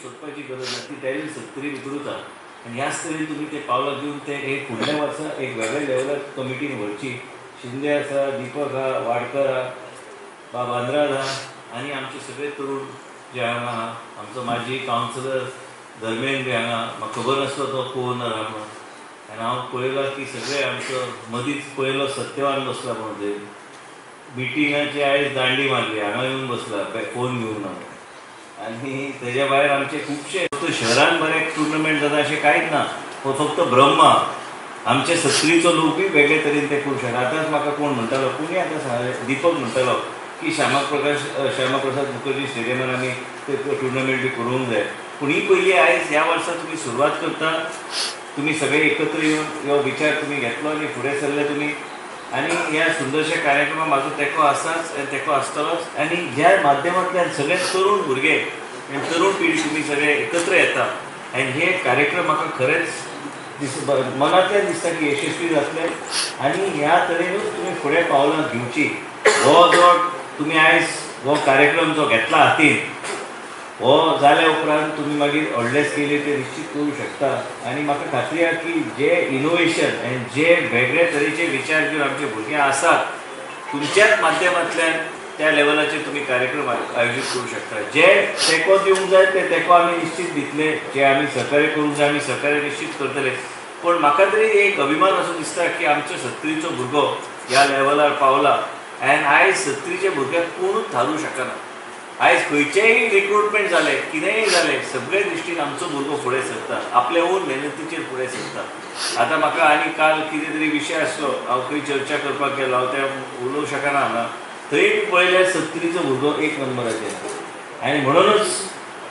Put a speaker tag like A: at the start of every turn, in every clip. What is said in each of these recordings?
A: सोदपाची गरज ना, ती टॅलंट सत्तरी भितरूच आहा. आनी ह्याच तरेन तुमी ते पावलां घेवन ते एक फुडल्या वर्सा एक वेगळ्या लेवलार कमिटीन व्हरची. शिंदे आसा, दीपक आहा, वाडकर आहा, बाब आंद्राद आहा आनी आमचे सगळे तरुण जे हांगा आहा, आमचो माजी कावन्सिलर धर्मेंद्र बी हांगा, म्हाका खबर नासलो तो को-ओनर आहा म्हणून. आनी हांव पळयलां की सगळे आमचो मदींच पळयलो सत्यवान बसला म्हणून थंय मिटिंगाची आयज दांडी मारली, हांगा येवन बसला फोन घेवन हांव. आनी तेज्या भायर आमचे खुबशे फक्त शहरान बरे टुर्नामेंट जाता अशें कांयच ना, हो फक्त ब्रह्मा. आमचे सत्तरीचो लोकूय वेगळे तरेन ते करूं शकता. आतांच म्हाका कोण म्हणटालो, कोणी आतां सांगलें, दीपक म्हणटालो की श्यामा प्रसाद मुखर्जी स्टेडियमार आमी ते टुर्नामेंट बी करूंक जाय. पूण ही पयली आयज ह्या वर्सा तुमी सुरवात करता, तुमी सगळे एकत्र येवन हो विचार तुमी घेतलो आनी फुडें सरले तुमी. आनी ह्या सुंदरशा कार्यक्रमाक म्हाजो तेंको आसाच आनी तेंको आसतलोच. आनी ह्या माध्यमांतल्यान सगळे तरुण भुरगे आनी तरुण पिढी तुमी सगळे एकत्र येता आनी हे कार्यक्रम म्हाका खरेंच दीस मनांतल्यान दिसता की यशस्वी जातले. आनी ह्या तरेनूच तुमी फुडें पावलां घेवची. हो जो तुमी आयज हो कार्यक्रम जो घेतला हातीन, हो जाल्या उपरांत तुमी मागीर व्हडले स्केलीर ते निश्चित करूं शकता. आनी म्हाका खात्री आहा की जे इनोवेशन आनी जे वेगळे तरेचे विचार घेवन आमचे भुरगे आसात, तुमच्याच माध्यमांतल्यान त्या लेवलाचेर तुमी कार्यक्रम आयोजीत करूं शकता. जे तेंको दिवंक जाय ते तेंको आमी निश्चित दितले, जे आमी सहकार्य करूंक जाय आमी सहकार्य निश्चित करतले. पूण म्हाका तरी एक अभिमान असो दिसता की आमचो सत्तरीचो भुरगो ह्या लेवलार पावला. आनी आयज सत्तरीच्या भुरग्याक कोणूच थारूंक शकना. आयज खंयचेय रिक्रुटमेंट जालें, कितेंय जालें, सगळे दृश्टीन आमचो भुरगो फुडें सरता, आपल्या ओन मेहनतीचेर फुडें सरता. आतां म्हाका आनी काल कितें तरी विशय आसलो, हांव खंय चर्चा करपाक गेलो, हांव तें उलोवंक शकना हांगा, थंय बी पळयल्यार सत्तरीचो भुरगो एक नंबराचेर. आनी म्हणूनच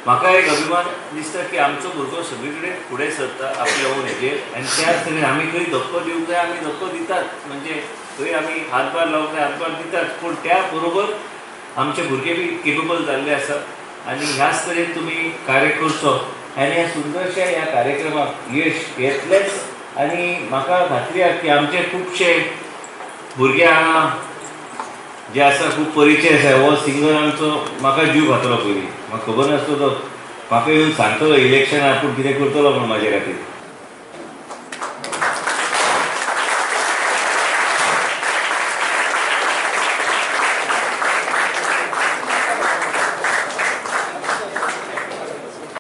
A: म्हाका एक अभिमान दिसता की आमचो भुरगो सगळे कडेन फुडें सरता आपल्या ओन हेजेर. आनी त्याच तरेन आमी खंय धक्को दिवंक जाय आमी धक्को दितात, म्हणजे खंय आमी हातभार लावंक जाय हातभार दितात, पूण त्या बरोबर आमचे भुरगे बी केपेबल जाल्ले आसा. आनी ह्याच तरेन तुमी कार्य करचो आनी ह्या सुंदरशा ह्या कार्यक्रमाक यश येतलेंच. आनी म्हाका खात्री आहा की आमचे खुबशे भुरगे हांगा जे आसा, खूब परिचय आसा. हो सिंगर आमचो म्हाका जीव खातलो पयलीं, म्हाका खबर नासलो तो म्हाका येवन सांगतलो इलेक्शन आपूण कितें करतलो म्हूण म्हाजे खातीर.